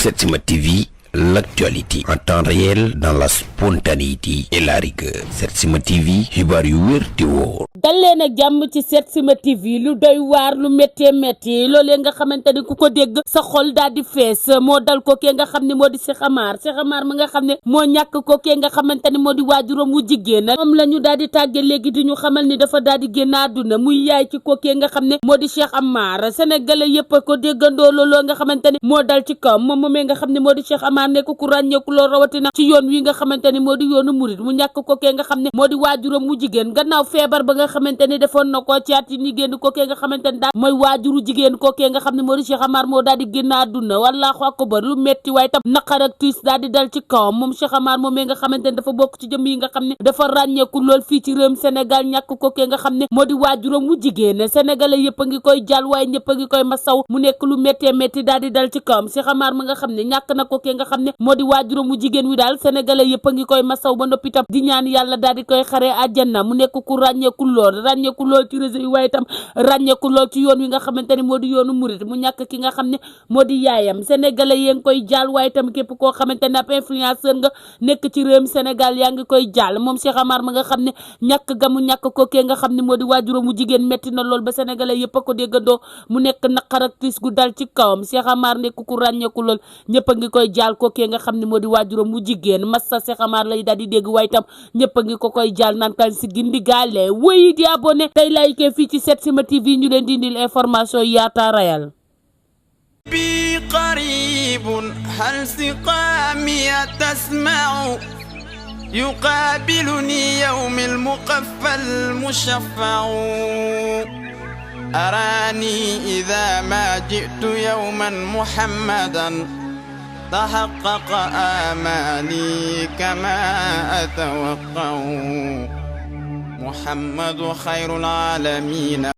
Setsima TV, l'actualité en temps réel dans la spontanéité et la rigueur. Setsima TV, xibaar yu wér te wóor. dal leen ak jàmm ci Setsima TV, lu doy waar lu méttee métti loolee nga xamante ni ku ko dégg sa xol daal di fees moo dal ko kee nga xam ne moo di Cheikh Amar ma nga xam ne moo ñàkk ko kee nga xamante ni moo di waajuram wu jigéen moom la ñu daal di tàgge léegi di ñu xamal ni dafa daal di génn àdduna muy yaay ci ko kee nga xam ne moo di Cheikh Amar. Sénégalais yëpp ko déggandoo looloo nga xamante ni moo dal ci kaw moom moomee nga xam ne moo di Cheikh Amar nekk ku ràññeeku lool rawatina ci yoon wi nga xamante ni moo di yoonu murit mu ñàkk ko kee nga xam ne moo di waajuram wu jigéen gannaaw feebar ba nga xamante ni defoon na ko ci at yi ni génn ko kee nga xamante ni daal mooy waajuru jigéen ko kee nga xam ne moo di Cheikh Amar moo daal di génn àdduna wallaahu akbar lu metti waaye tam naqar ak tiis daal di dal ci kawam moom Cheikh Amar moomee nga xamante ni dafa bokk ci jëm yi nga xam ne dafa ràññeeku lool fii ci réewum Sénégal ñàkk ko kee nga xam ne moo di waajuram wu jigéen sénégalais yëpp a ngi koy jàll waaye ñëpp a ngi koy masaw mu nekk lu méttee métti daal di dal ci kawam Cheikh Amar ma nga xam ne ñàkk na ko kee nga xam ne moo di waajuram wu jigéen wi daal sénégalais yëpp a ngi koy masaw ba noppi tam di ñaan yàlla daal di koy xaree àjjana mu nekk ku ràññeeku lool ci réseau yi waaye tam ràññeeku lool ci yoon wi nga xamante ni moo di yoonu murit mu ñàkk ki nga xam ne moo di yaayam sénégalais yi ngi koy jaal waaye tam képp koo xamante ne ab influenceur nga nekk ci réewum Sénégal yaa ngi koy jaal moom Cheikh Amar ma nga xam ne ñàkk ga mu ñàkk ko kee nga xam ne moo di waajuram mu jigéen metti na lool ba sénégalais yëpp a ko déggandoo mu nekk naqar ak tiis gu dal ci kawam Cheikh Amar nekk ku ràññeeku lool ñëpp a ngi koy jaal ko kee nga xam ne moo di waajuram mu jigéen massa Cheikh Amar lay daal di dégg waaye tam ñëpp a ngi ko koy jaal naan kan si gindi gaale wéy di abonné tey like fii ci Setsima TV ñu leen di indil information yaata rayal bi qaribun hal siqami tasma'u yuqabiluni yawmi al-muqaffa al-mushaffa'u arani idha ma ji'tu yawman muhammadan تحقق آمالي كما أتوقع محمد خير العالمين